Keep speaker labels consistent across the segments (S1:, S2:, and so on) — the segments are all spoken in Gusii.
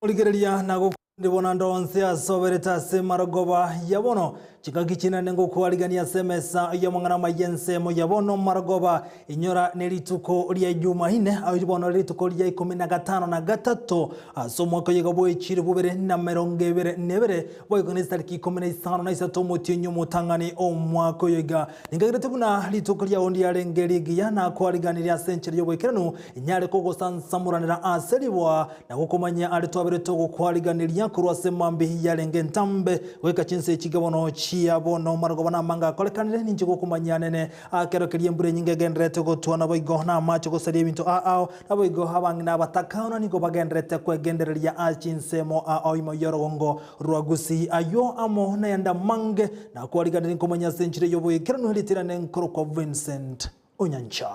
S1: Rigereria na gokundibwa naende onsi ase oberete ase marogoba ya bono, chingaki chinene ngokwarigania ase emesa y'amang'ana amaya ensemo ya bono marogoba. Inyora nerituko ria Jumaine, ayio bono rituko ria ikomi na gatano na gatato ase omwaka oyoiga bw'echiri bubere na merongo ebere na ebere, boigo ne chitariki ikomi na isano na isato omotienyi omotang'ani omwaka oyoiga. Ninkagerete buna rituko riao ndiarenge rigiya, nakwariganirie ase enchera y'oboikeranu, inyare kogosansamoranera ase riboa, Na gokomanya are twabere togokwariganeria korwa ase mambia yarenge entambe goika chinsa echi bono chia bono marogoba namange akorekanire, ninche gokomanyia nene akero keria embura enyinge egendererete gotwa naboigo namache gosaria ebinto ao ao, naboigo abang'ina abatakaona nigo bagendererete kwegendereria ase chinsemo ao ime y'orogongo rwa Gusii. Ayio amo nayande amange nakwariganirie nkomanya ase enchera y'oboikeranu ritirane nkorokwa Vincent Onyancha.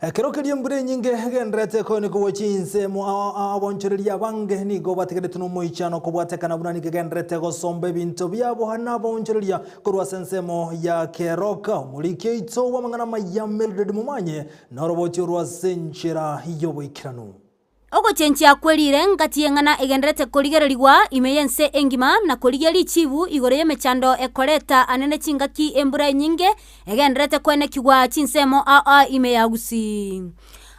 S1: Ekero keria embura enyinge egendererete koenekigwa chinsemo abonchoreria abange nigo batigaretwe nomoichano kobwatekana buna nigo egendererete gosomba ebinto biabo nabaonchoreria korwa ase ensemo ya Keroka. Omoriki oito bw'amang'ana amaya Mildred Momanyi Noroboti orwo ase enchera y'oboikeranu.
S2: Ogochenchia kwe riire ngati y'eng'ana egendererete korigererigwa ime y'ense engima, na korigia richibu igoro y'emechando ekoreta anene chingaki embura enyinge egendererete koenekigwa chinsemo ao ao ime ya Gusii.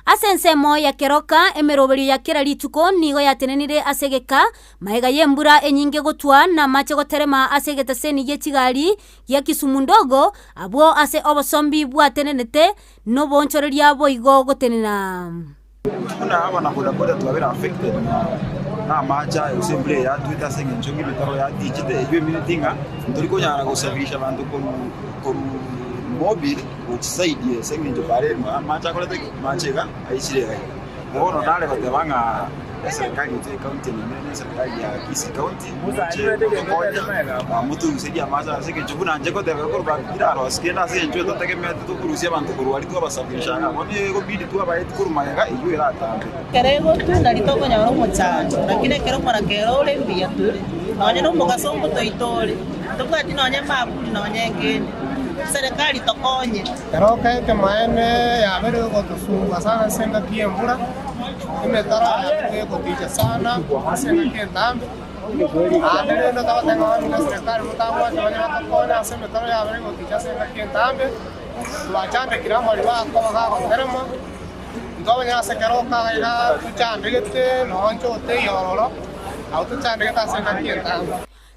S2: Ase ensemo ya keroka, emeroberio ya kera rituko nigo yatenenire ase egeka, magega y'embura enyinge gotwa na amache goterema ase egeteseni gie chigari gia Kisumu Ndogo, abwo ase obosombi bwatenenete noboonchoreria boigo gotenena.
S3: Buna abana bodaboda twabere affected na amache aya gose embura eye yatwete ase eng'encho ng'a emetaro yatichete eywo emineti ng'a ntori konyara gosafirisha abanto korwa korwa Mobile gochia side eye ase eng'encho bare amache akorete ki? Amache iga aichire iga iga. Bono nare goteba ng'a eserekari yaito ya ekaunti eye naende eserekari ya Kisii County moche motokonye motoruserie amache ase eng'encho buna inche ngoteba korwa birarose kende ase eng'encho totegemeete tokorusia abanto korwa aria twabasafirisha ng'a bono egobidi twabaeti korwa magega eywo eratambe.
S4: Ekero egotwa nari tokonyora omochando, lakini ekero omorakera ore mbuya tore, nonye na omogaso ngotoita ore, tobwati nonye maburi nonye nkende, serikali tokonye.
S5: Ekero ekemaene yabeire gotosumbua sana ase engaki y'embura, emetaro yabeire egoticha sana ase engaki entambe, naende rende togoteba ng'a onye eserekari motagwancha banye batokonye ase emetaro yabeire egoticha ase engaki entambe, twachandekire amariba akoba gagoterema, ntwamanya ase ekero iga iga tochandegete nonye oteiyo ororo, nabo tochandegete ase engaki entambe.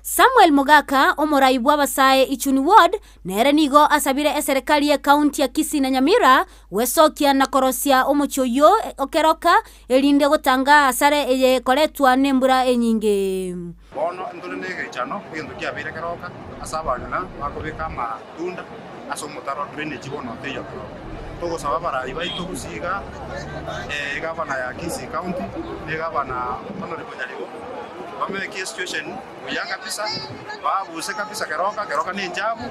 S2: Samuel Mogaka, omorai bw'abasae Ichuni Ward, nere nigo asabire eserekari y'ecounty ya Kisii na Nyamira gwesokia na korosia omochie oyio o Keroka erinde gotanga asare eye ekoretwa nembura enyinge.
S3: Bono ntore negechano, egento kiabeire keroka ase abang'ina bakobeka amatunda ase omotaro drainage bono teiyo keroka. Togosaba abarai baito gusii igaa, egavana ya Kisii County na egavana Honourable Nyaribo bameke esituation buya kabisa, baabuse kabisa keroka, keroka ne enchafu,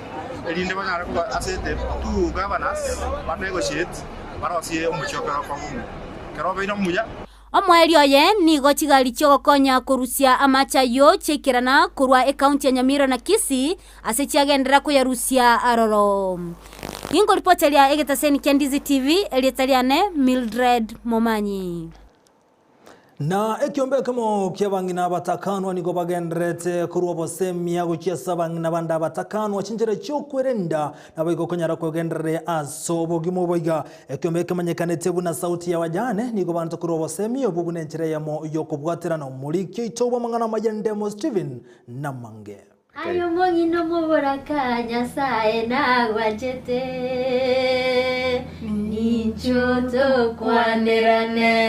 S3: erinde banyare koba ase the two governors ba negotiate barosie omochie o keroka obe omuya. Ekero obeire omuya.
S2: Omoerio oye nigo chigari chi'ogokonya korusia amache ayio chiaikerana korwa ekaunti ya Nyamira na Kisii ase chiagenderera koyarusia aroro. Ginkoripoteria egetaseni kia Ndizi TV, erieta riane Mildred Momanyi.
S1: Na ekiombe ekemo ki'abang'ina abatakanwa nigo bagendererete korua obosemia gochia ase abang'ina bande abatakanwa chinchera chi'okwerenda Naboigo okonyara kwegendereria ase obogima obo iga. Ekiombe ekemanyekanete buna Sauti ya Wajane nigo banto korwa obosemi obwo buna enchera eyemo y'okobwaterana omoriki oito bw'amang'ana amaya Ndemo Stephen Namange.
S6: Aye omong'ina omoboraka, Nyasae nagwanchete, ninchwo tokwanerane.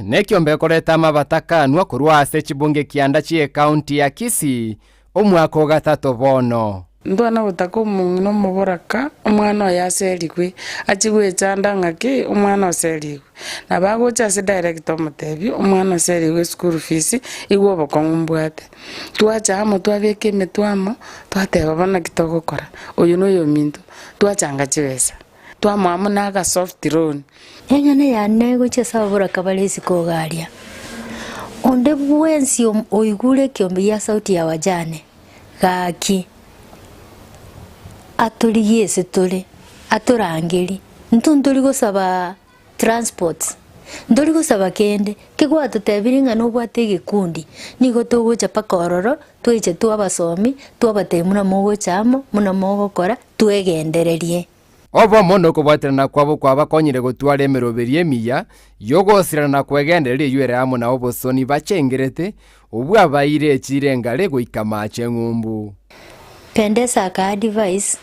S7: Nekiombe ekoreta amabatakanwa korwa ase chibunge kianda chi'ecounty ya Kisii Omwaka o gatato bono.
S8: Ntwana gotaka omong'ina omoboraka, omwana oye aserigwe, achie goechanda ng'aki omwana oserigwe. Nabo agocha ase director omotebie, omwana oserigwe eschool fees, igwe obokong'u mbwate. Twacha amo twabeka emetwe amo, twateba bono naki togokora, oyo na oyominto, twachanga chibesa, twamoa buna aga soft loan.
S6: Eng'ana yane gochia ase ababoraka bare isiko iga aria. Onde bwensi oigure ekiombe gia Sauti ya Wajane, gaki, atorigie ase tore, atorangerie, intwe ntori gosaba transports, ntori gosaba kende, kegwatotebirie ng'a nobwate egekundi, nigo togocha mpaka ororo, toeche twabasomi, twabatebia buna mogocha amo, buna mogokora, twegendererie.
S7: Obomo na okobwaterana kwabo kwabakonyire gotwara emeroberio emiya y'ogosirana na kwegendereria eyio ere amo na obosoni bachengerete, obwabaeire echiira engare goika maache ng'umbu.
S6: Pendesa aka advise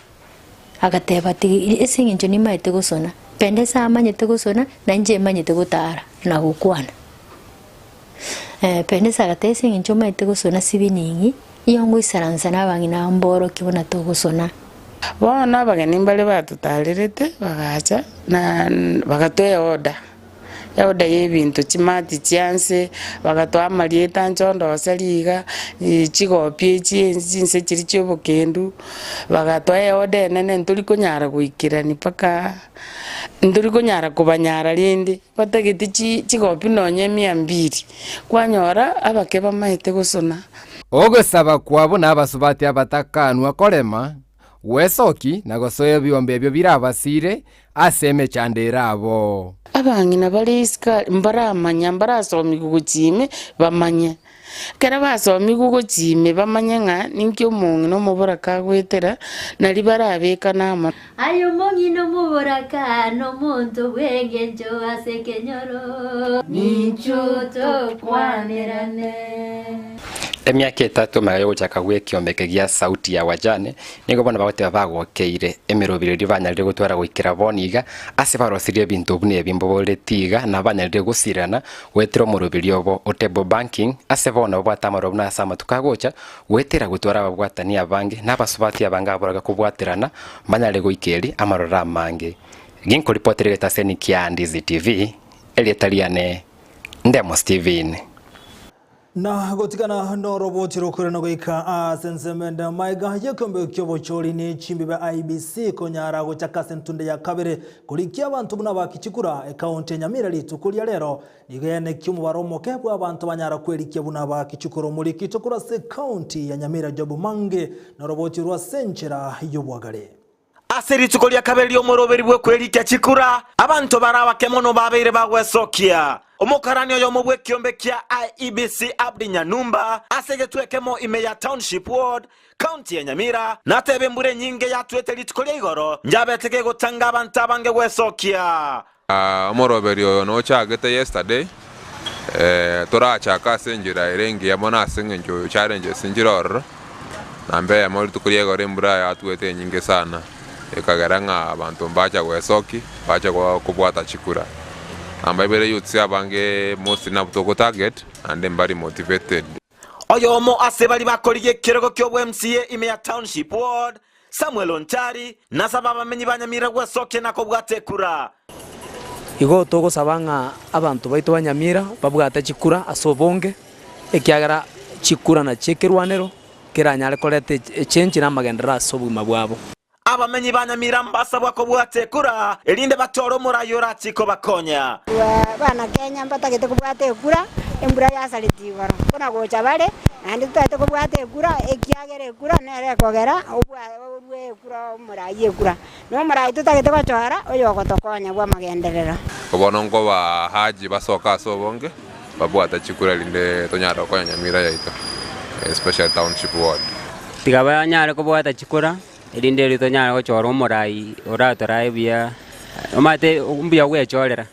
S6: agateba ati ase eng'encho nimaete gosona, Pendesa amanyete gosona na inche manyete gotara na gokwana. Pendesa agateba ase eng'encho omanyete gosona sibining'i, Iyo ngoisaransa nabang'ina abo mborokie buna togosona.
S8: Bono abageni mbaria batotaarerete bagacha, na bagatoa eoda, eoda y'ebinto, chimati chia nse, bagatoa amarieta nchondoserie iga, chigopi echi chinse chiria chia obokendu, bagatoa eoda enene ntori konyara goikerania mpaka ntori konyara kobanyara rende, batagete chi chigopi nonye mia mbili, kwanyora abake bamaete gosona.
S7: Ogosaba kwabo nabasubati abatakanwa korema, gwesoki, na gosoa ebiombe ebio birabasiire ase emechando ere abo.
S8: Abang'ina bare isiko aria mbaramanya, mbarasomigwe gochia ime bamanye. Ekero basomigwe gochia ime bamanye ng'a ninki omong'ina omoboraka agoetera, nario barabekane amo.
S6: Aye omong'ina omoboraka nomonto bw'engencho ase ekenyoro. Ninchu tokwanerane.
S9: Emiaka etato magega y'ogochaka gw'ekiombe eke gia Sauti ya Wajane, nigo bono bagoteba bagokeire emeroberi eria banyarire gotwara goikera bono iga, ase barosirie ebinto buna ebi mboboretie iga na banyarire gosirana goetera omoroberi obo o Table Banking, ase bono babwate amaroro buna ase amatuko agocha, Goetera gotwara ababwatani abange na abasubati abange aboroge kobwaterana, mbanyare goika eri amaroro amange. Ginkoripotera egetaseni kia Ndizi TV, erieta riane Ndemo Steven.
S1: Na gotigana noroboti rokorena goika ase ensemo ende amaiga y'ekeombe ki'obochori ne chimbibe IEBC konyara gochaka ase entunde ya kabere korikia abanto buna bakichikura ekaunti ya Nyamira rituko ria rero Nigo enekia omobaro omoke bw'abanto banyara kwerikia buna abakichukuru omorikito korwa ase ekaunti ya Nyamira Job Mange noroboti rwa ase enchera y'obwagare.
S10: Ase rituko ria kabere ri'omoroberi bw'okwerikia chikura, abanto bare abake mono babeire bagwesokia. Omokarani oyomo bw'ekiombe kia IEBC Abdi Nyanumba ase egetwe ekemo ime ya Township Ward, County ya Nyamira, natebe embura enyinge yatwete rituko ria igoro njabete gegotanga abanto abange gwesokia.
S11: Omoroberi oyo nochagete yesterday, torachake ase enchera ere engiya mono ase eng'encho challenges nchire ororo, namba eyemo rituko ria igoro embura yatwete enyinge sana, ekagera ng'a abanto mbacha gwesoki, mbacha kobwata chikura. Namba ibere youths abange mostly nabwo togo target, naende mbari motivated.
S10: Oyomo ase baria bakorigia ekerogo ki'obwa-MCA ime ya Township Ward, Samuel Onchari, nasaba abamenyi ba Nyamira gwesokia na kobwata ekura.
S12: Igo togosaba ng'a abanto baito ba Nyamira babwate chikura ase obonge, ekiagera chikura nachio ekerwanero keranyare koreta echenji na amagenderero ase obogima bwabo.
S10: Abamenyi ba Nyamira mbasabwa kobwata ekura, erinde batore omorai orachie kobakonya.
S13: Bana Kenya mbatagete kobwata ekura, embura yasareti igoro, buna gocha bare, naende totagete kobwata ekura, ekiagera ekura nere ekogera orue ekura omorai ekura. Na omorai totagete gochora oyogotokonya bw'amagenderero.
S11: Bono nkobahaji basoke ase obonge, babwate chikura erinde tonyare gokonya Nyamira yaito, especially township ward.
S14: Tiga banyare kobwata chikura, erinde erio tonyare gochora omorai oratorae buya, omanyete mbuya gwechorera,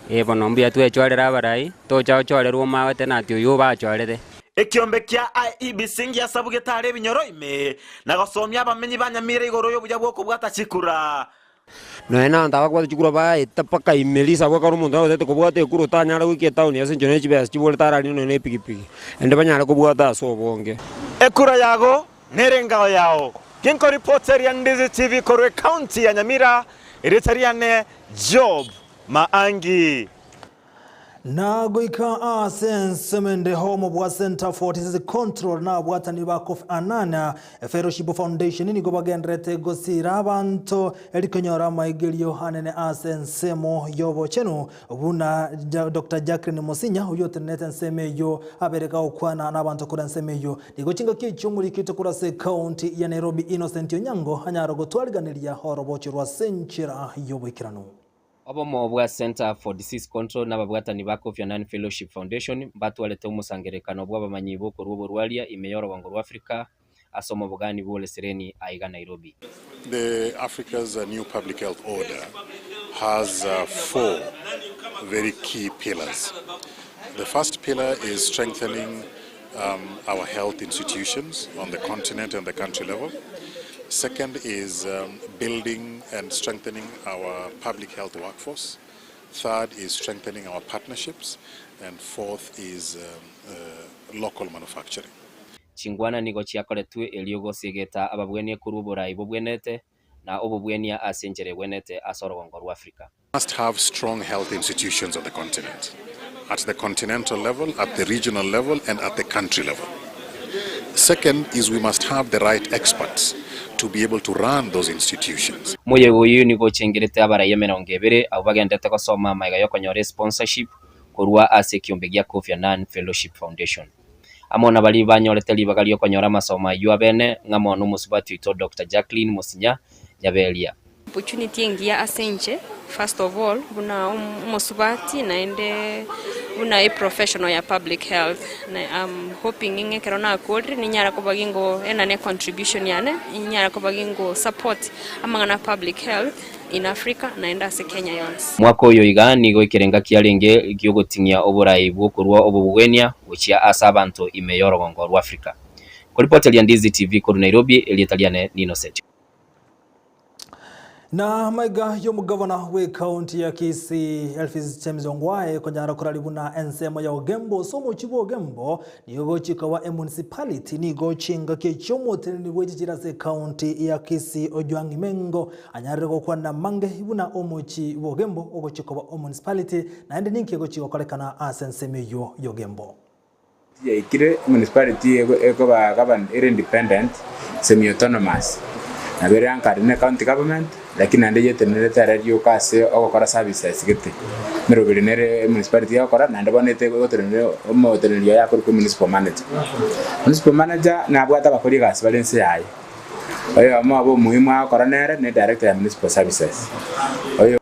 S14: eh bono mbuya twechorere abarai, tocha gochorerwa omagete nati oywo obachorete.
S10: Ekiombe kia IEBC ngiasabugete are ebinyoro ime, na gosomia abamenyi ba Nyamira igoro y'obuya bw'okobwata chikura.
S15: Nonya na abanto abakobwata chikura baeta mpaka ime risabu ekero omonto agotete kobwata ekura otanyare goika etown ase enchera ne chibesa chiborete ararine nonya na epikipiki, naende banyare kobwata ase obonge.
S10: Ekura yago nere engao yao. Ginkoripoteria Ndizi TV korwa ecounty ya Nyamira, erieta riane Job Maangi.
S1: Na goika ase ensemo ende omobua Centre for Disease Control na abwatani ba Kofi Annan Fellowship Foundation nigo bagendererete gosiira abanto erikonyora amaigerio anene ase ensemo y'obochenu buna Doctor Jacqueline Musinya oyio otenenete ensemo eyio abere gagokwana n'abanto korwa ensemo eyio. Nigo chingaki echio omorikete korwa ase ekaunti ya Nairobi Innocent Onyango anyare gotwariganeria orobocho rwa ase enchera y'oboikeranu.
S16: Obomo bwa Centre for Disease Control na ababwatani ba Kofi Annan Fellowship Foundation mbatwarete omosangererekano bw'abamanyi b'okorua oborwaria ime y'orogongo rwa Africa ase omobogani bw'olesereni aiga Nairobi.
S17: The Africa's new public health order has four very key pillars. The first pillar is strengthening um, our health institutions on the continent and the country level. Second is um, building and strengthening our public health workforce. Third is strengthening our partnerships. And fourth is um, uh, local manufacturing.
S16: Chingwana nigo chiakoretwe erio gosiegeta ababwenie korwa oborai bobwenete, na obobwenia ase enchera egwenete ase orogongo rwa Africa.
S17: Must have strong health institutions on the continent, at the continental level, at the regional level, and at the country level. Second is we must have the right experts to be able to run those institutions.
S16: Moyega oyio nigo ochengerete abarai emerongo ebere abwo bagenderete gosoma amaiga y'okonyora esponsorship korwa ase ekiombe gia Kofi Annan Fellowship Foundation. Amo nabaria banyorete ribaga ri'okonyora amasomo ayio abene, ng'amo nomosubati oito Doctor Jacqueline Musinya Nyaberia.
S18: Opportunity engiya ase inche first of all buna omosubati naende buna e professional ya public health na am hoping ng'a ekero nakorire ninyare koba gingo enane econtribution yane, ninyare koba gingo support amang'ana a public health in Africa naende ase Kenya yonsi.
S16: Omwaka oyo iga nigo ekerenga kiarenge gi'ogoting'ia oborai bw'okorua obobogwenia gochia ase abanto ime y'orogongo rw'Africa. Koripoteria Ndizi TV korwa Nairobi, erieta riane n'Innocent.
S1: Na maiga y'omogavana bw'ekaunti ya Kisii Elvis James Ongwae konyara korari buna ensemo ya Ogembo ase omochie bwa Ogembo nigo gochia koba emunicipality nigo chingaki chi'omoteneni bw'echichira ase ekaunti ya Kisii Ojwang Imengo anyarire gokwana amange buna omochie bwa Ogembo ogochia koba omunicipality naende ninki egochia gokorekana ase ensemo eyio y'Ogembo.
S19: Yaikire municipality ekoba governed ere independent, semi autonomous, nabo ere anchored ne county government lakini naende yetenerete ere rioka ase ogokora services gete. Emeroberi nere municipality egokora naende bono ete egotenenera omoteneneri oye akorokwa municipal manager. Municipal manager nabwate abakori egasi bare inse yaye, oyomo obo omuhimu agokora nere ne director ya municipal services. Oyo.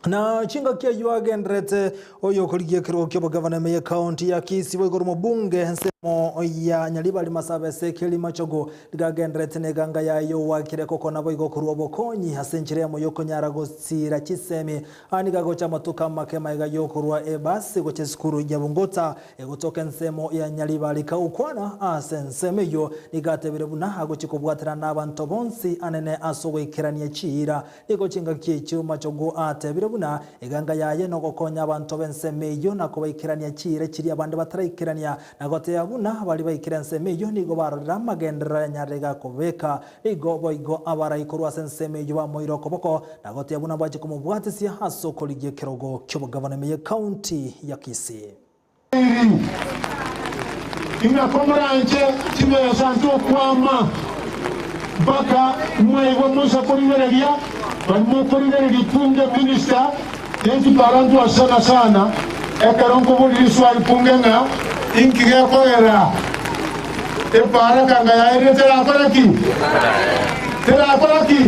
S1: Na chingaki ayio agenderete oyokorigia ekerogo ki'obogavana ime y'ekaunti ya Kisii boigo ore omobunge ensemo ya Nyaribari Masabe Ezekiel Machogu nigo agenderete neganga yaye owakire koko naboigo korwa obokonyi ase enchera eyemo yokonyara gosira chisemi. Aya nigo agocha amatuko amake magega yokorwa ebasi gocha esukuru ya Bungota egotoka ensemo ya Nyaribari Kagokwana ase ensemo eyio nigo atebire buna agochia kobwaterana nabanto bonsi anene ase ogoikerania chiira. Nigo chingaki echio Machogu atebire buna eganga yaye nogokonya abanto b'ensemo eyio na kobaikerania chiira chiria abande bataraikerania, na goteba buna baria baikire ensemo eyio nigo barorire amagenderero yanyarire gakobeka. Nigo boigo abarai korwa ase ensemo eyio bamoire okoboko na goteba buna mbache komobwatisia ase okorigia ekerogo ki'obogavana ime y'ecounty ya Kisii.
S20: Ing'a komoranche chibesa ntokwama mpaka mwaigwa Musa korigereria, bari mokorigereria punge minister, inki parantwa sana sana ekero nkoboria riswali punge ng'a inki gekogera epara kanga yaerire terakora ki? Terakora ki?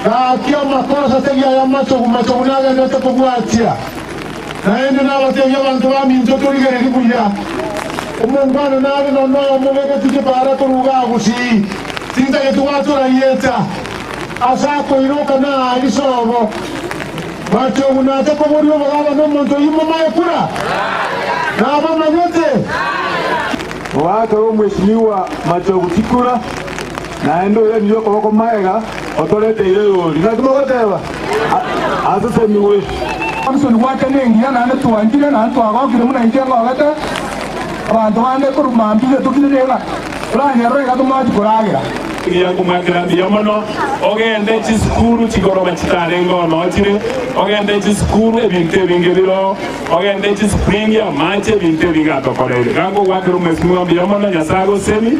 S20: Gaki amakosa tari aya machogu machogu nagenderete kobwatia. Naende nabateebie abanto baminto, Torigererie buya, omongwana nare nonya oyomo obegeti chipara korwa igaa gusii, tintageti gwatora rieta ase akoiroka na aa risobo. Machogu nache koboria obogaba nomonto oyio momae kura? Nabamanyete?
S21: Ogaaka omweshimiwa Machogu chikura, naende oiranirie okoboko magega otoreteire erori. Naki mogoteba? Asesenigwe.
S22: Samson gwake nengiya naende twanchire naende twagokire buna inche ngogete abanto bande korwa mambia iga tokire niga oranyerore iga tomachi koragera.
S4: Ngiya mbuya mono, ogende chisukuru chigoroba chitarenge ono chire, ogende chisukuru ebinto ebinge biro, ogende chisipringi amache ebinto ebinge atokoreire. Iga nkogwakera omwesimigwa mbuya mono, Nyasae agosemi.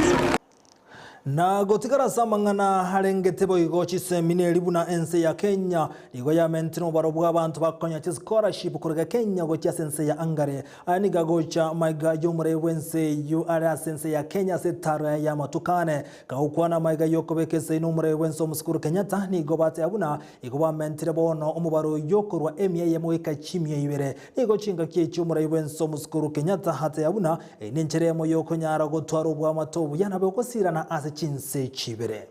S1: Na gotigara ase amang'ana arengete boigo chisemineri buna ense ya Kenya nigo yamentire omobaro bw'abanto bakonya chischolarship koruga Kenya gochia ase ense ya Hungary. Aya nigo agocha maiga y'omorei bw'ense eyio are ase ense ya Kenya ase etaro yaye y'amatuko ane. Kagokwana amaiga y'okobeka esegi n'omorei bw'ense Omosikuru Kenyatta nigo bateba buna igo bamentire bono omobaro oyio korwa emia eyemo goika chimia ibere. Nigo chingaki echio omorai bw'ense Omosikuru Kenyatta ateba buna eye nenchera eyemo y'okonyara gotwara oboamate obuya na bogosirana ase chinse chibere.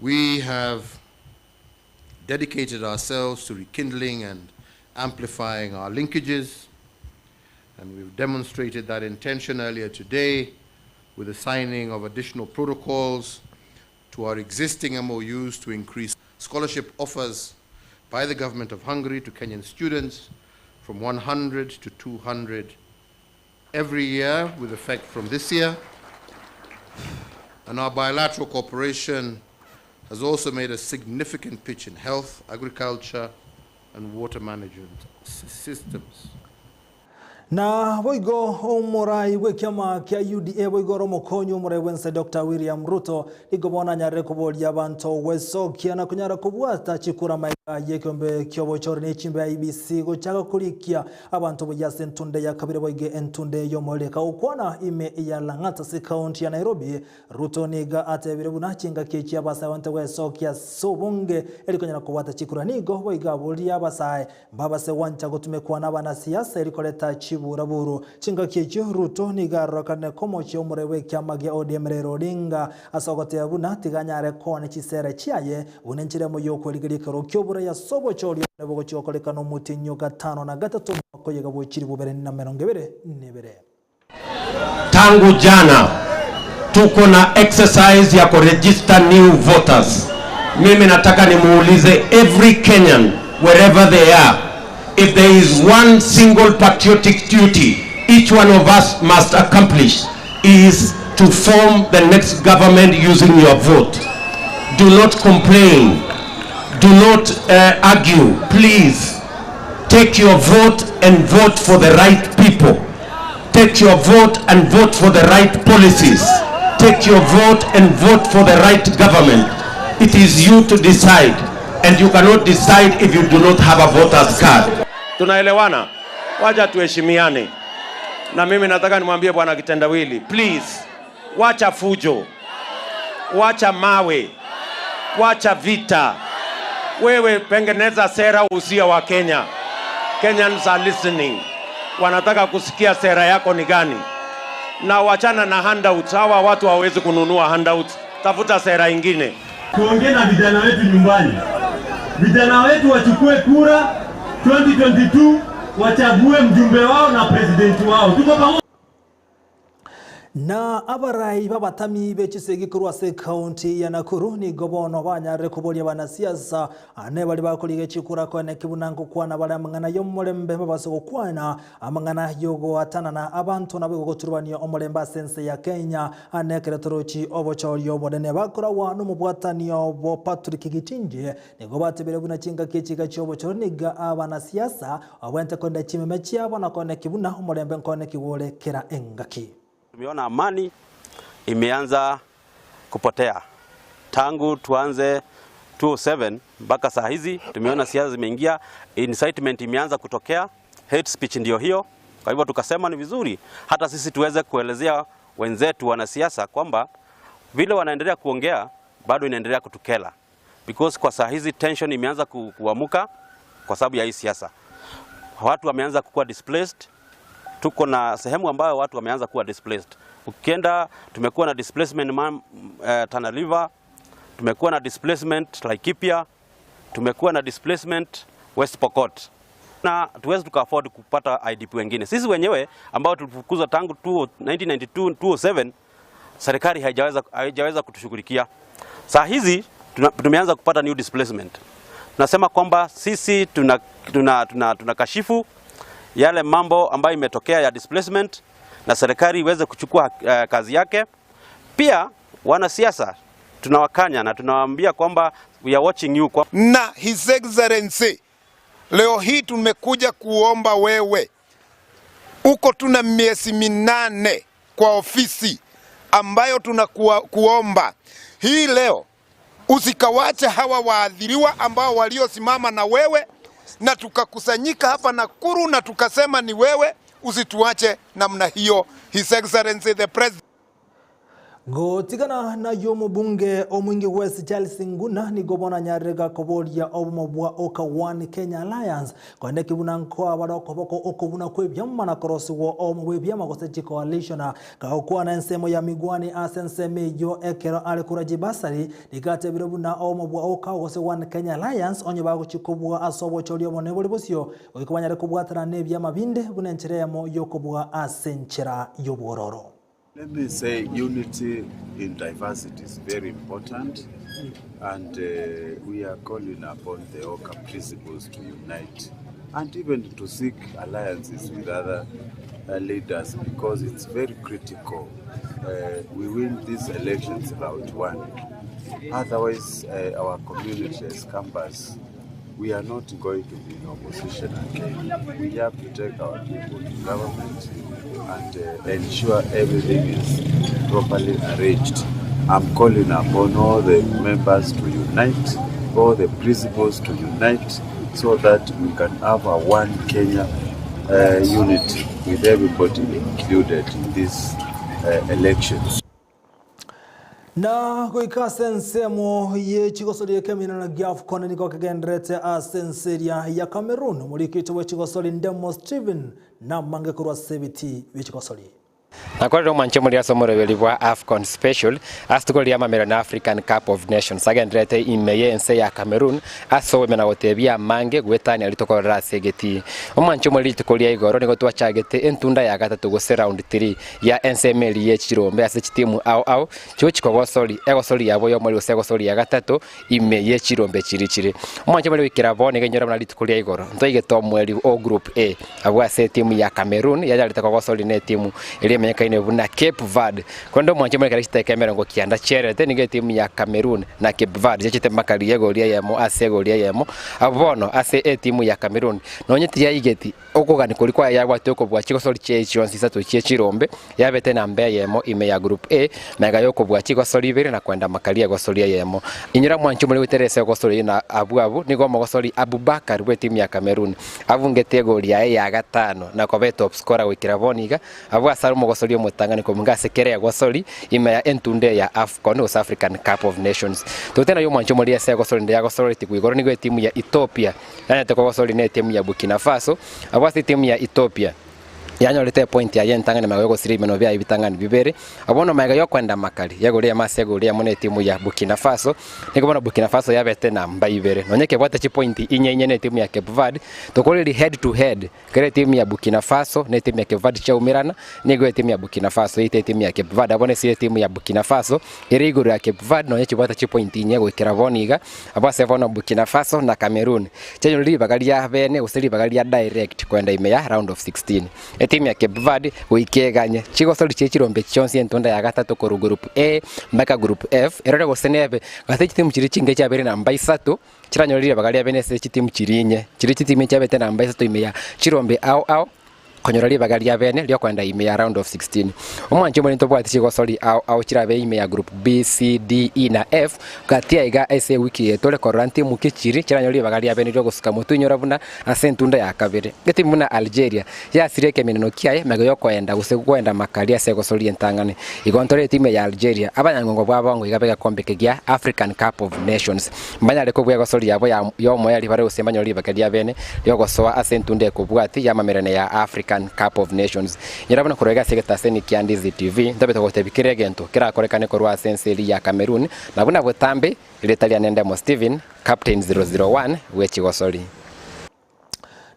S5: We have dedicated ourselves to rekindling and amplifying our linkages, and we've demonstrated that intention earlier today with the signing of additional protocols to our existing MOUs to increase scholarship offers by the government of Hungary to Kenyan students from 100 to 200 every year with effect from this year. And our bilateral cooperation has also made a significant pitch in health, agriculture, and water management systems.
S1: Na boigo omorai bw'ekiama kia UDA boigo ore omokonyi omorai bw'ense Doctor William Ruto nigo bono anyarire koboria abanto gwesokia na konyara kobwata chikura magega y'ekeombe ki'obochori ne chimbe IEBC gochaka korikia abanto buya ase entunde ya kabere boigo entunde y'omorero ekagokwana ime ya Lang'ata ase ekaunti ya Nairobi. Ruto nigo atebire buna chingaki echi abasae bante gwesokia ase obonge eri konyara kobwata chikura nigo boigo aboria abasae Mbabase gwancha gotumekwa nabanasiasa eri koreta chiburaburu. Chingaki echio Ruto nigo arorekane komochia omorei bw'ekiama gia ODM Raila Odinga ase ogoteba buna tiga anyare koana chisera chiaye buna enchera emo y'okwerigeria ekero ki'oborai ase obochori obonene bogochia gokorekana omotienyi o gatano na gatato omwaka oye gabwa chilifu bibere na emerongo ebere na ebere.
S23: Tangu jana tuko na exercise ya kuregister new voters. Mimi nataka nimuulize every Kenyan wherever they are, if there is one single patriotic duty each one of us must accomplish is to form the next government using your vote. Do not complain. Do not argue. Please take your vote and vote for the right people. Take your vote and vote for the right policies. Take your vote and vote for the right government. It is you to decide, and you cannot decide if you do not have a voter's card. Tunaelewana? Wacha tuheshimiane. Na mimi nataka nimwambie Bwana Kitendawili, please, wacha fujo, wacha mawe, wacha vita. Wewe pengeneza sera usia wa Kenya. Kenyans are listening. Wanataka kusikia sera yako ni gani. Na wachana na handouts. Hawa watu hawawezi kununua handouts. Tafuta sera ingine.
S24: Tuongee na vijana wetu nyumbani. Vijana wetu wachukue kura 2022 wachague mjumbe wao na president wao. Tuko pamoja.
S1: Na abarai b'abatami b'echisegi korwa ase ekaunti ya Nakuru nigo bono banyarire koboria abanasiasa ane bari bakoriga chikura koeneki buna ngokwana bare amang'ana y'omorembe babase gokwana amang'ana y'ogoatanana abanto nabo gogoturubania omorembe ase ense ya Kenya ane ekero torochi obochori obonene bakoragwa n'omobwatanio bo Patrick Gitingi nigo batebire buna chingaki echiga chi'obochori niga abanasiasa babwente korenda chimeme chiabo na koeneki buna omorembe nkoeneki gore kera engaki.
S25: Tumeona amani imeanza kupotea tangu tuanze 2007 mpaka saa hizi. Tumeona siasa zimeingia, incitement imeanza kutokea, hate speech ndio hiyo. Kwa hivyo tukasema ni vizuri hata sisi tuweze kuelezea wenzetu wanasiasa kwamba vile wanaendelea kuongea bado inaendelea kutukela, because kwa saa hizi tension imeanza kuamuka kwa sababu ya hii siasa. Watu wameanza kukuwa displaced. Tuko na sehemu ambayo watu wameanza kuwa displaced. Ukienda tumekuwa na displacement Tana River, tumekuwa na displacement Laikipia, tumekuwa na displacement West Pokot. Na tuwezi tuka afford kupata IDP wengine. Sisi wenyewe ambao tulifukuzwa tangu 1992 2007, serikali haijaweza kutushughulikia. Saa hizi tumeanza kupata new displacement. Tunasema kwamba sisi tuna kashifu yale mambo ambayo imetokea ya displacement, na serikali iweze kuchukua kazi yake. Pia Wanasiasa tunawakanya na tunawaambia kwamba we are watching you kwa
S2: Na His Excellency, leo hii tumekuja kuomba wewe, uko tuna miezi 8 kwa ofisi ambayo tunakuomba hii leo usikawache hawa waadhiriwa ambao waliosimama na wewe na tukakusanyika hapa Nakuru na tukasema ni wewe, usituache namna hiyo. His Excellency the President.
S1: Gotigana nayo omobunge omwingi West Charles Nguna nigo bono anyarire gakoboria obomo bwa Oka One Kenya Alliance koende kibuna nkoa bare okoboko okobuna kwa ebiama na korosiwa obomo bwa ebiama gose chicoalition gagokwana ensemo ya Migwani ase ensemo eyio ekero are korwa chibasari nigo atebire buna obomo bwa Oka gose One Kenya Alliance onye bagochia kobua ase obochori obonene bore bosio goika banyare kobwatana na ebiama binde buna enchera eyemo yokobua ase enchera y'obwororo.
S3: Let me say unity in diversity is very important and uh, we are calling upon the OCA principles to unite and even to seek alliances with other uh, leaders because it's very critical uh, we win these elections round one. Otherwise, uh, our community as Kambas, we are not going to be in opposition again. We have to take our people to government and uh, ensure everything is properly arranged. I'm calling upon all the members to unite, all the principals to unite, so that we can have a one Kenya uh, unity with everybody included in these uh, elections.
S1: Na goika ase ensemo ye chigosori ekeminano gia AFCON nigo kegendererete ase ense eria ya Cameroon. Omoriki oito bwe chigosori Ndemo Stephen namange korwa ase ebitii bie chigosori.
S9: Nakorire omwanche omoria ase omoroberi bwa AFCON Special ase rituko ria amamera na African Cup of Nations agendererete ime y'ense ya Cameroon ase obogima na gotebia amange goetania rituko rire ase egetii. Omwanche omoria rituko ria igoro nigo twachagete entunda ya gatato gose round 3 ya ensemo eria ye chirombe ase chitimu ao ao Chigochi kogosori, egosori yabo y'omorero gose egosori ya gatato ime ye chirombe chiria chire. Omwancho omorero goikera bono nigo enyora buna rituko ria igoro. Ntoigete omweri o Group A abwo ase etimu ya Cameroon yanyarete kogosori na etimu eria emanyekaine buna Cape Verde. Korende omwancho omorero ekero chidakika emerongo kianda chiarete nigo etimu ya Cameroon na Cape Verde chiachete makari y'egori eyemo ase egori eyemo. Abwo bono ase etimu ya Cameroon nonye tiyaigeti Okogania koria kwaye yabwate okobua chigosori chiaye chionsi isato chie chirombe, yabete namba eyemo ime ya Group A, magega y'okobua chigosori ibere na kwenda makari egosori eyemo. Inyora mwanche omorero goetera ase egosori eyio na abwo abwo nigo omogosori Aboubakar bw'etimu ya Cameroon abungete egori yaye ya gatano na koba etop scorer goikera bono iga abwo ase are omogosori omotang'ani kobunga ase kera egosori ime ya entunda eye ya Afcon gose African Cup of Nations. Togoteba naye omwanche omorero ase egosori ende yagosoretigwe igoro nigo etimu ya Ethiopia Yanyarete kogosoria netimu ya Burkina Faso, abwo ase etimu ya Ethiopia yanyorete epointi yaye entang'ani magega yogosiria ebimanwa biaye ebitang'ani bibere. Abwo bono magega yokoenda amakari yegori eyemo ase egori eyemo netimu ya Burkina Faso, nigo bono Burkina Faso yabete namba ibere. Nonya ekebwate chipointi inye inye netimu ya Cape Verde, tokoreri head to head Kera etimu ya Burkina Faso na etimu ya Cape Verde chiaumerana, nigo etimu ya Burkina Faso yaita etimu ya Cape Verde. Abwo nese etimu ya Burkina Faso ere igoro ya Cape Verde nonya chibwate chipointi inye goikera bono iga. Abwo ase bono Burkina Faso na Cameroon chianyorire ribaga ria bene gose ribaga ria direct koenda ime ya round of 16. Etimu ya Cape Verde goika eganye chigosori chie chirombe chionsi entunda ya gatato korwa group A mpaka group F erore gose nebe gose chitimu chiria chinge chiabeire namba isato Chiranyore ribaga ria bene ase chitimu chiria inye, chiria chitimu echiabete namba isato ime ya chirombe ao ao, konyora ribaga ria bene riokoenda ime ya round of 16. Omwancho omore ntobwati chigosori ao ao chirabe ime ya group B, C, D, E na F, gati aiga ase ewiki eye tore korora ntimu ki chiri chiranyore ribaga ria bene riogosuka motwe inyora buna ase entunda ya kabere. Etimu buna Algeria yasirie ekemeneno kiaye magega yokoenda gose koenda makari ase egosori entang'ani. Igo ntore etimu eye ya Algeria abanyangongo bw'abongo iga b'egekombe eke gia African Cup of Nations. Mbanyare kobua egosori yabo y'omoerio bare gose mbanyore ribaga ria bene riogosoa ase entunda ekobwati y'amamererano ya African Cup of Nations. Inyora buna korwa iga ase egetaseni kia Ndizi TV, ntobe togotebia kera egento kerakorekane korwa ase ense eria ya Cameroon, na buna botambe, erieta riane Ndemo Stephen, Captain 001 bw'echigosori.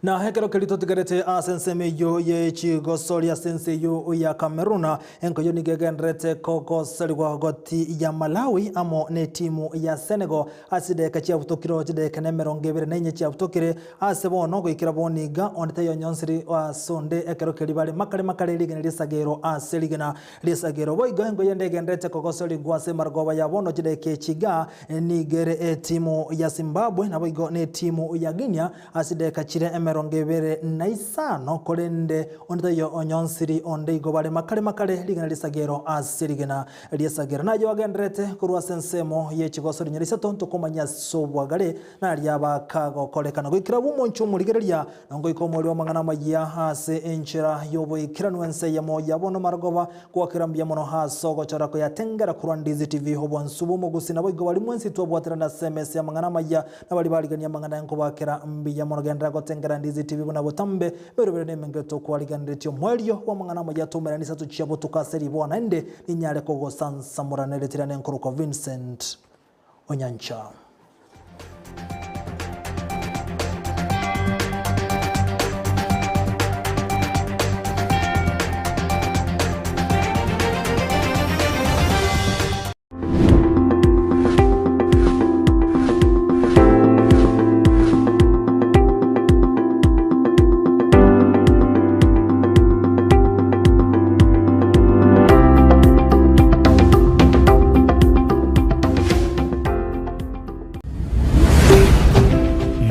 S1: Na ekero keria totigarete ase ensemo eyio ye chigosori ase ense eyio ya Cameroon, enkoyo nigo egendererete kogoserigwa gati ya Malawi amo netimu ya Senegal ase chidakika chiabutokire chidakika na emerongo ebere na inye chiabutokire ase bono goikera bono iga onde taiyo onyonsiri ase onde ekero keria bare makare makare rigena riesagero ase rigena riesagero. Boigo enkoyo ende egendererete kogoserigwa ase emarogoba ya bono chidakika echi iga nigo ere etimu ya Zimbabwe naboigo netimu ya Guinea Ase chidakika chire emerongo ebere na isano, korende onde taiyo onyonsiri onde igo bare makare makare rigena ri'esagero ase rigena ri'esagero. Nayio agendererete korwa ase ensemo ye chigosori nyara isato ntokomanya ase obwagare naria bakagokorekana. Goikera abwo omonche omorigereria na ngoika omoerio w'amang'ana amayia ase enchera y'oboikeranu ense eyemo ya bono marogoba Gwakera mbuya mono ase ogochora koyatengera korwa Ndizi TV obwansu bw'omogusi naboigo baria mwensi twabwaterana ase emesa y'amang'ana amaya na baria barigania amang'ana nkobakera mbuya mono genderera gotengera Ndizi TV buna botambe merobere nemenge tokwariganeretie omoerio bw'amang'ana amaya toumerane isato chia botuko ase riboa naende ninyare kogosansamora neretira nenkorokwa Vincent Onyancha.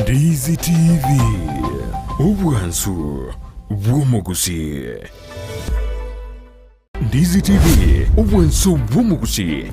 S6: Ndizi TV, obwansu bw'omogusi. Ndizi TV, obwansu bw'omogusi.